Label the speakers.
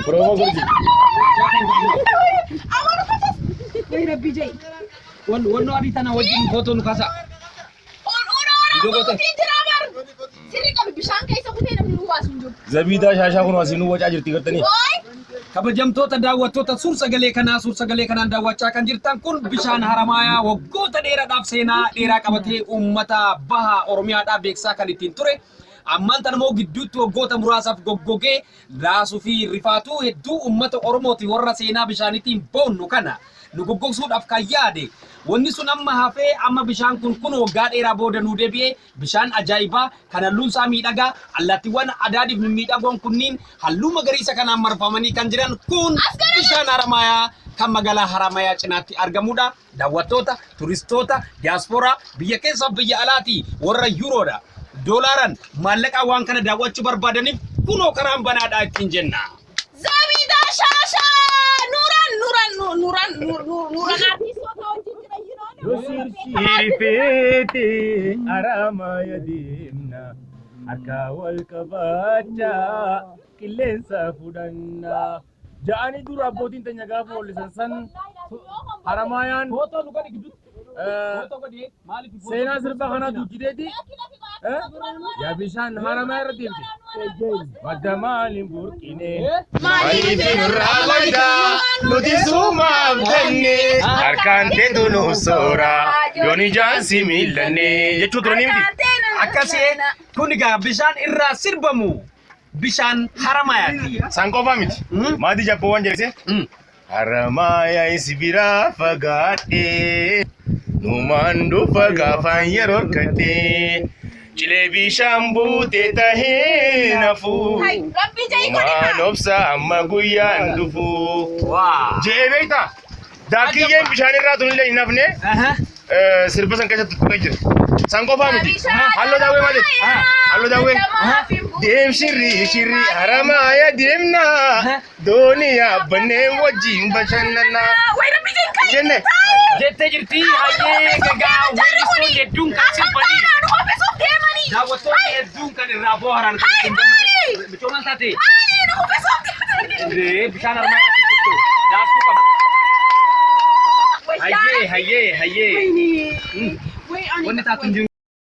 Speaker 1: Promo godhi.
Speaker 2: Wannoo adii tana wajjin footoo nu kaasa.
Speaker 1: Zabiidaa shaashaa kun asii nu wacaa jirti gartanii.
Speaker 2: Kabajamtoota daawwattoota suur-sagalee kanaa suur-sagalee kanaan daawwachaa kan jirtan kun bishaan Haramaayaa waggoota dheeraadhaaf seenaa dheeraa qabatee uummata baha Oromiyaadhaaf beeksisaa kan ittiin ture. Ammaan tana immoo gidduutti waggoota muraasaaf goggogee raasuu fi rifaatuu hedduu uummata Oromooti warra seenaa bishaaniitiin boonnu kana nu goggogsuudhaaf kan yaade. Wanni sun amma hafee amma bishaan kun kun waggaa dheeraa booda nu deebi'ee bishaan ajaa'ibaa kan halluun isaa miidhagaa allaattiiwwan adaadiif mimmiidhagoon kunniin halluu magariisa kanaan marfamanii kan jiran kun bishaan Haramaayaa kan magaalaa Haramayaa cinaatti argamudha. Daawwattoota, turistoota, diyaaspooraa biyya keessaa biyya alaati warra yuuroodha. Doolaaran maallaqaa waan kana daawwachuu barbaadaniif kunoo karaan banaadhaa ittiin jenna.
Speaker 3: Zabiidaa shaashaa Nuuraan Nuuraan Nuuraan Nuuraan artistoota wajjin jira
Speaker 1: Irifeete Haramaya deemna harka wal qabaachaa qilleensa fudhanna. Ja'anii dura abbootiin teenya gaafa hoollisan san Haramayaan
Speaker 2: Footoo nu godhi gidduutti. Footoo godhi maaliif
Speaker 1: seenaa sirba kanaa duujideeti. Yaa bishaan Haramaya irra deemte. Madda maaliin burqine?
Speaker 3: Maaliif
Speaker 1: nurraa waydaa nuti suumaaf jenne harkaan teetu nu soora yoon ijaan si miillanne jechuu turanii miti.
Speaker 2: Akkasii kun egaa bishaan irraa sirbamu bishaan Haramayaati.
Speaker 1: San qofaa miti. Maatii jabboowwan jedhise. Haramayaa isi biraa fagaadhee numaan dhufa gaafaan yeroo harkadhee cilee bishaan buutee tahee nafuu numaan obsa amma guyyaan dhufuu.
Speaker 2: Waa.
Speaker 1: Jee beektaa? Daakkiyyeen bishaan irraa tunillee hin hafne sirba san keessatti tuqee jira. San qofaa miti. Halluu daawwee maal jetti? Halluu daawwee. Deem shirri shirri Haramaaya deemnaa doonii yaabbannee wajjin bashannanaa. Jenne
Speaker 2: Jettee jirti hayyee gagaa weellistoonni hedduun kan sirbanii daawwattoonni hedduun kan irraa boharan kan ittiin gammadan. Bichoo maal taate? Bishaan Haramayaa irratti jirtu daakuu qaba. Hayyee hayyee hayyee. Wanni taatu hin jiru.